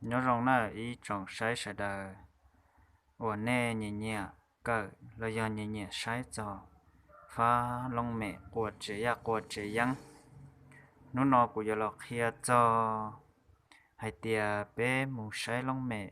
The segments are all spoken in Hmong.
Nyob zoo nawb ib tsoom saib sawv daws uas nej nyiam nyiam kawm los yog nyiam nyiam saib txog fab looj mem quas tsev yaj quas tsev yeeb. Hnub no kuv yuav los qhia txog hais tias peb mus saib looj mem,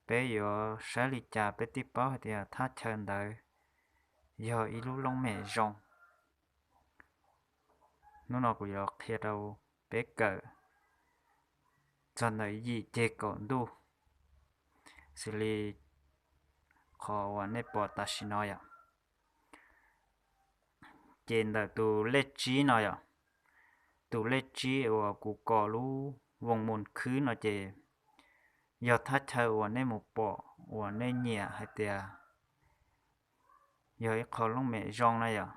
peb yuav saib li cas peb thiaj paub hais tias thaj chaw ntawd yog ib lub looj mem zoo. Hnub no kuv yuav qhia rau peb kawm txog ntawm yim ceg kaum ntuj, xws li qhov uas nej pom tam sim no yom. Ces ntawm tus lej tsib no yom, tus lej tsib uas kuv kom lub voos mus khwb no ces yog thaj chaw uas nej mus pom uas nej nyiam hais tias yog ib qho looj mem zoo na yom.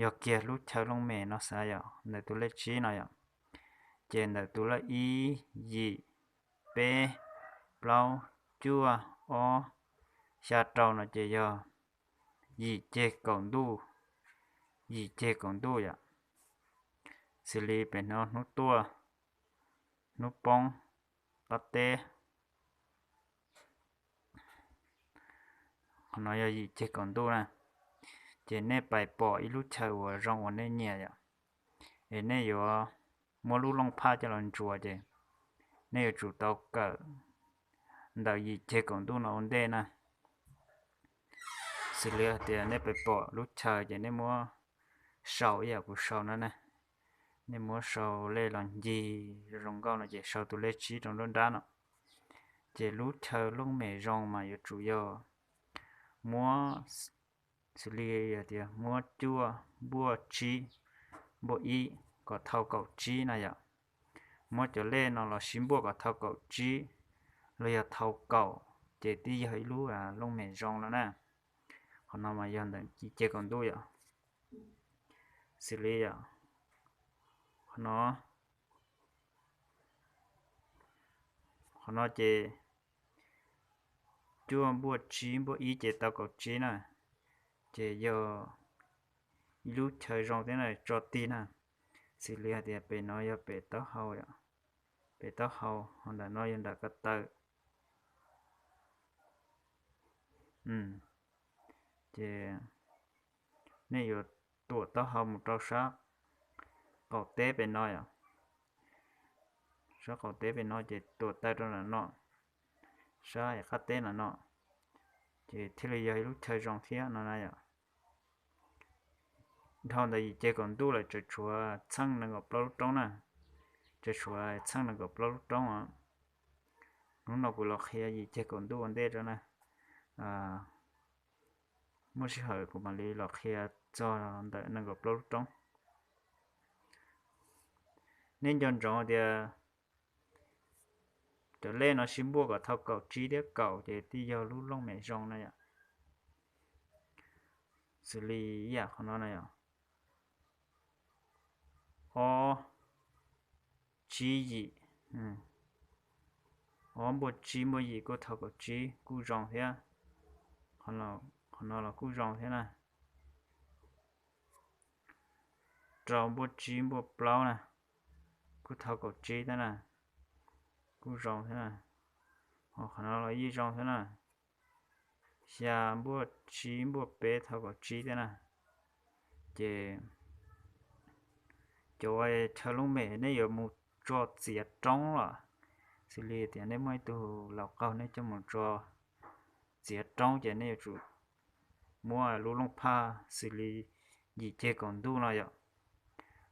Yog kiag lub chaw looj mem no xav yom, ntawm tus lej tsib no yom. Ces ntawm tus lej ib, yim, peb, plaub, cuaj, ob, xya, rau no ces yog yim ceg kaum ntuj, yim ceg kaum ntuj yom. Xws li pem no hnub tuaj, hnub poob, qab teb, qhov no yog yim ceg kaum ntuj na. Ces nej pais pom ib lub chaw uas zoo uas nej nyiam yom, es nej yuav muab lub looj phaj coj los ntsuas ces nej yuav tsum tau kawm ntawm yim ceg kaum ntuj no ua ntej na. Xws li hais tias nej pais pom lub chaw ces nej muab sau ib yam kuv sau no na. Nej muab sau lej los ncig zoo zoo nkauj no ces sau tus lej tsib rau nruab nrab no. Ces lub chaw looj mem zoo mas yuav tsum yog muab, xws li hais tias muab cuaj npuaj tsib npuaj ib kom thau kaum tsib na yom. Muab cov lej no los sib npuaj kom thau kaum tsib los yog thau kaum, ces twb yog ib lub looj mem zoo no na. Qhov no mas yog ntawm yim ceg kaum ntuj yom. Xws li yom, qhov no, qhov no ces cuaj npuaj tsib npuaj ib ces tau kaum tsib na. Ces yog ib lub chaw zoo thiab na, tso tig na. Xws li hais tias pem no yog pem taub hau, pem taub hau, ho nram no yog nram ko taw. Ces nej yuav tuam taub hau mus rau sab qaum teb pem no yom. Sab qaum teb pem no ces tuam taw rau nram no, sab qab teb nram no, ces thiaj li yog ib lub chaw zoo thiab no na yom. Dhau ntawd yim ceg kaum ntuj lawm tseem tshuav txheej nees nkaum plaub lub roob na, tseem tshuav txheej nees nkaum plaub lub roob os. Hnub no kuv los qhia yim ceg kaum ntuj ua ntej rau na. Muaj sij hawm kuv mam li los qhia txog ntawm nees nkaum plaub lub roob. Nej nco ntsoov tias cov lej no sib npuaj kom thau kaum tsib thiab kaum ces twb yog lub looj mem zoo na yom. Xws li ib yam qhov no na yom, ob, tsib yim, ob npuaj tsib npuaj yim kuj thau kaum tsib kuj zoo thiab. Qhov no los kuj zoo thiab na. Rau npuaj tsib npuaj plaub na, kuj thau kaum tsib thiab na, kuj zoo thiab na. Ho qhov no los yeej zoo thiab na. Xya npuaj tsib npuaj peb thau kaum tsib thiab na. Ces cov chaw looj mem nej yuav mus tso txiav roob los, xws li tias nej muaj ib tug laus qaug nej coj mus tso txiav roob ces nej yuav tsum muab lub looj phaj xws li yim ceg kaum ntuj no yom.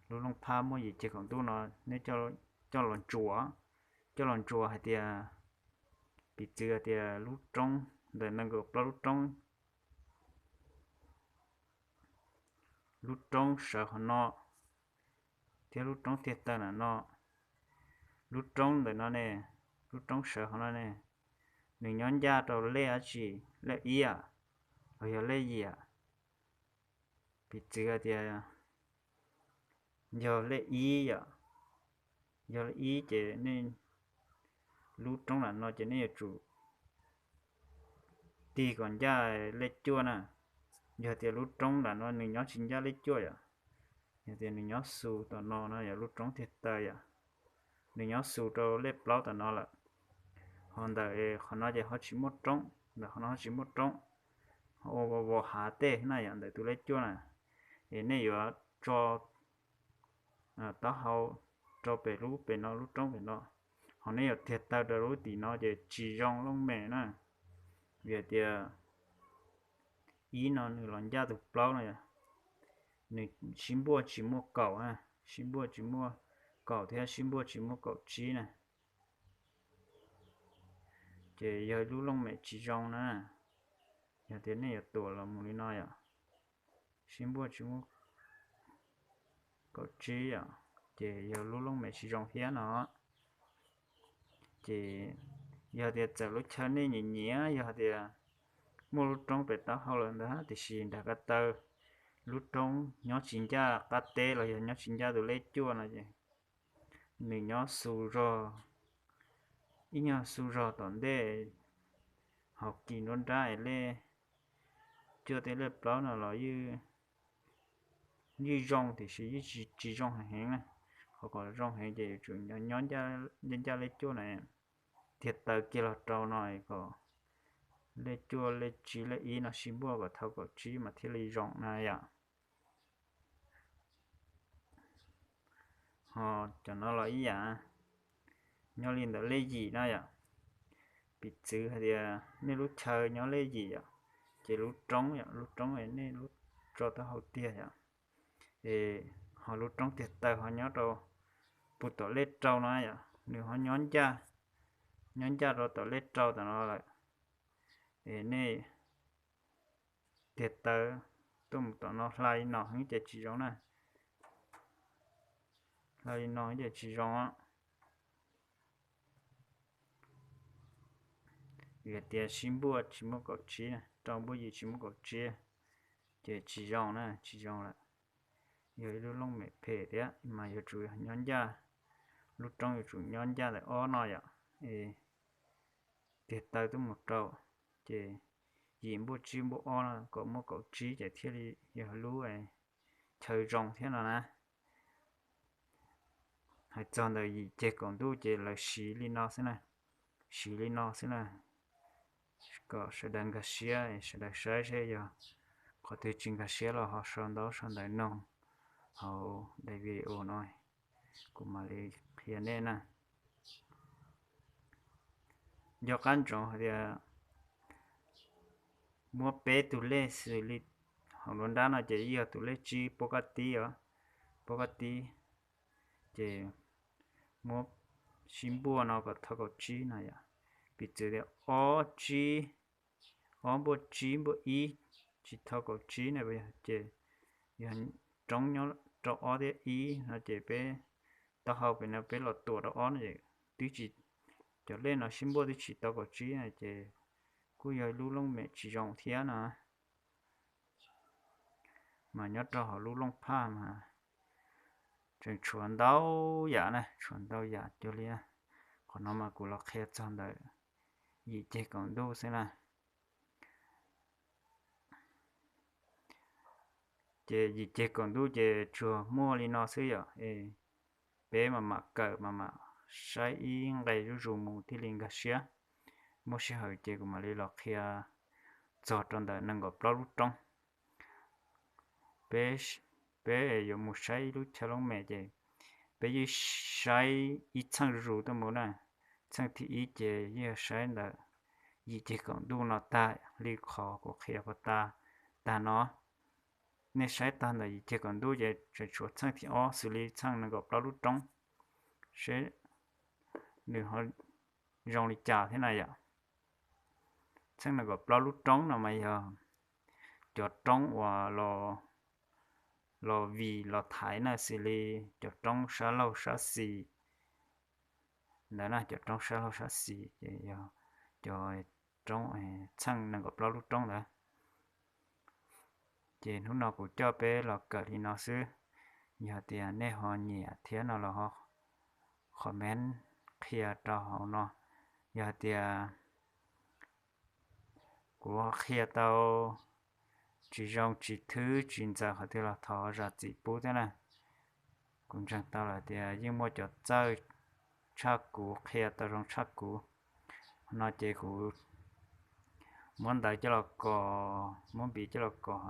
Lub looj phaj muaj yim ceg kaum ntuj no nej coj los ntsuas, coj los ntsuas hais tias, piv txwv hais tias lub roob ntawm nees nkaum plaub lub roob, lub roob sawv qhov no thiab lub roob tiag taw nram no, lub roob ntawm no ne, lub roob sawv qhov no ne, nws nyob ncaj rau lej dab tsi, lej ib yam los yog lej yim yam? Piv txwv hais tias yog lej ib yom, yog lej ib ces nej lub roob nram no ces nej yuav tsum tig kom ncaj lej cuaj na. Yog tias lub roob nram no nws nyob tsis ncaj lej cuaj yom, yog tias nws nyob xu tom no no yog lub roob tiag taw yom. nws nyob xu rau lej plaub tom no lawm. Ho ntawm qhov no ces ho tsis muaj roob, ntawm qhov no ho tsis muaj roob, ho ua vos hav tej na yom, ntawm tus lej cuaj na. Es nej yuav tso taub hau rau pem lub pem no, lub roob pem no, ho nej yuav tiag taw rau lub tim no ces tsis zoo looj mem na. Vim tias ib no nws los ncaj tus plaub no yom, nws sib npuaj tsis muaj kaum, sib npuaj tsis muaj kaum thiab sib npuaj tsis muaj kaum tsib na. Ces yog lub looj mem tsis zoo na. Yog tias nej yuav tuam los mus li no yom, sib npuaj tsis muaj kaum tsib yom, ces yog lub looj mem tsis zoo thiab no. Ces yog tias txawm lub chaw nej nyiam nyiam, yog tias muaj lub roob pem taub hau lawm ntag, tiam sis nram ko taw lub roob nyob tsis ncaj qab teb los yog nyob tsis ncaj tus lej cuaj no ces nws nyob xu zog, ib nyuag xu zog tom ntej, ho kis nruab nrab es lej cuaj tej lej plaub no los yeej zoo tiam sis yeej tsis zoo heev na. Qhov kom zoo heev ces yuav tsum nyob ncaj ncaj lej cuaj na, tiag taw kiag los rau no kom lej cuaj lej tsib lej ib no sib npuaj kom thau kaum tsib mas thiaj li zoo na yom. Ho cov no los ib yam, nyob li ntawm lej yim no yom. Piv txwv hais tias nej lub chaw nyob lej yim yom, ces lub roob yom, lub roob nej lub tso taub hau tiag yom, es ho lub roob tiag taw ho nyob rau puag tom lej rau no yom, nws ho nyob ncaj, nyob ncaj rau tom lej rau tom no lawm. Es nej tiag taw tuaj mus tom no hla li no heev ces tsis zoo na. Hla li no ces tsis zoo. Vim tias sib npuaj tsis muaj kaum tsib, rau npuaj yim tsis muaj kaum tsib, ces tsis zoo na, tsis zoo lawm. Yog ib lub looj mem phem thiab mas yuav tsum nyob ncaj, lub roob yuav tsum nyob ncaj ntawm ob no yom. Es tiag taw tuaj mus rau, ces yim npuaj tsib npuaj ob no kom muaj kaum tsib ces thiaj li yog lub chaw zoo thiab no na. Hais txog ntawm yim ceg kaum ntuj ces lawv siv li no xwb na, siv li no xwb na, kom sawv daws nkag siab, sawv daws saib seb yog qhov twg tsis nkag siab los ho sau ntaub sau ntawv noog hauv daim video no, kuv mam li qhia nej na. Nco qab ntsoov hais tias muab peb tug lej xws li hauv nruab nrab no ces yog tus lej tsib puab kab tib os, puab kab tib, ces muab sib npuaj no kom thau kaum tsib no yom. Piv txwv tias ob tsib, ob npuaj tsib npuaj ib tsis thau kaum tsib na, ces yog roob nyob rau ob thiab ib no ces peb taub hau pem no peb los tuam rau ob no es twb tsis, cov lej no sib npuaj twb tsis tau kaum tsib na ces kuj yog lub looj mem tsis zoo thiab no. Mas nyob rau hauv lub looj phaj mas tseem tshuav ntau yam na, tshuav ntau yam cuag li, qhov no mas kuv los qhia txog ntawm yim ceg kaum ntuj xwb na. Ces yim ceg kaum ntuj ces tsuas muaj li no xwb yom. Peb mam mam kawm mam mam saib ib nqe zuj zus mus thiaj li nkag siab. Muaj sij hawm ces kuv mam li los qhia txog rau ntawm nees nkaum plaub lub roob. Peb, peb yuav mus saib ib lub chaw looj mem ces peb yeej saib ib txheej zuj zus tuaj mus na. Txheej thib ib ces yeej saib ntawm yim ceg kaum ntuj no tag li qhov kuv qhia puag ta tag no. Nej saib tag ntawm yim ceg kaum ntuj ces tseem tshuav txheej thib ob xws li txheej nees nkaum plaub lub roob, seb nws ho zoo li cas thiab na yom. Txheej nees nkaum plaub lub roob no mas yog cov roob uas los vim los thaiv na, xws li cov roob sab laug sab xis ntawd na, cov roob sab laug sab xis ces yog cov roob, txheej nees nkaum plaub lub roob ntawd. Ces hnub no kuv coj peb los kawm li no xwb. Yog tias nej ho nyiam thiab no los ho comment qhia rau hauv no. Yog tias kuv qhia tau tsis zoo tsis thwb tsis ntxaws qhov twg los thov zam txim pub thiab na. Kuv ntseeg tau lawm tias yeej muaj cov txawj tshaj kuv, qhia tau zoo tshaj kuv no ces kuv muab ntawv coj los kos, muab npiv coj los kos.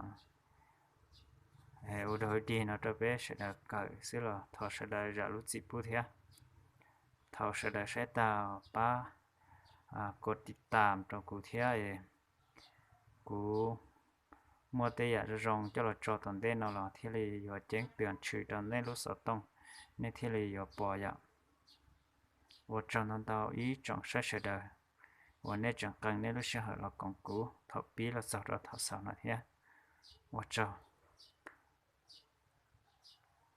Ua dog dig no rau peb sawv daws kawm xwb los thov sawv daws zam lub txim pub thiab. Thov sawv daws saib tag pab kos tiv tam rau kuv thiab es kuv muaj tej yam zoo zoo coj los tso tom ntej no los thiaj li yuav ceeb twm tshwm rau nej lub xov tooj, nej thiaj li yuav pom yom. Ua tsaug ntau ntau ib tsoom saib sawv daws uas nej tseem qee nej lub sij hawm los koom kuv thaum pib los txog rau thaum xaus no thiab. Ua tsaug.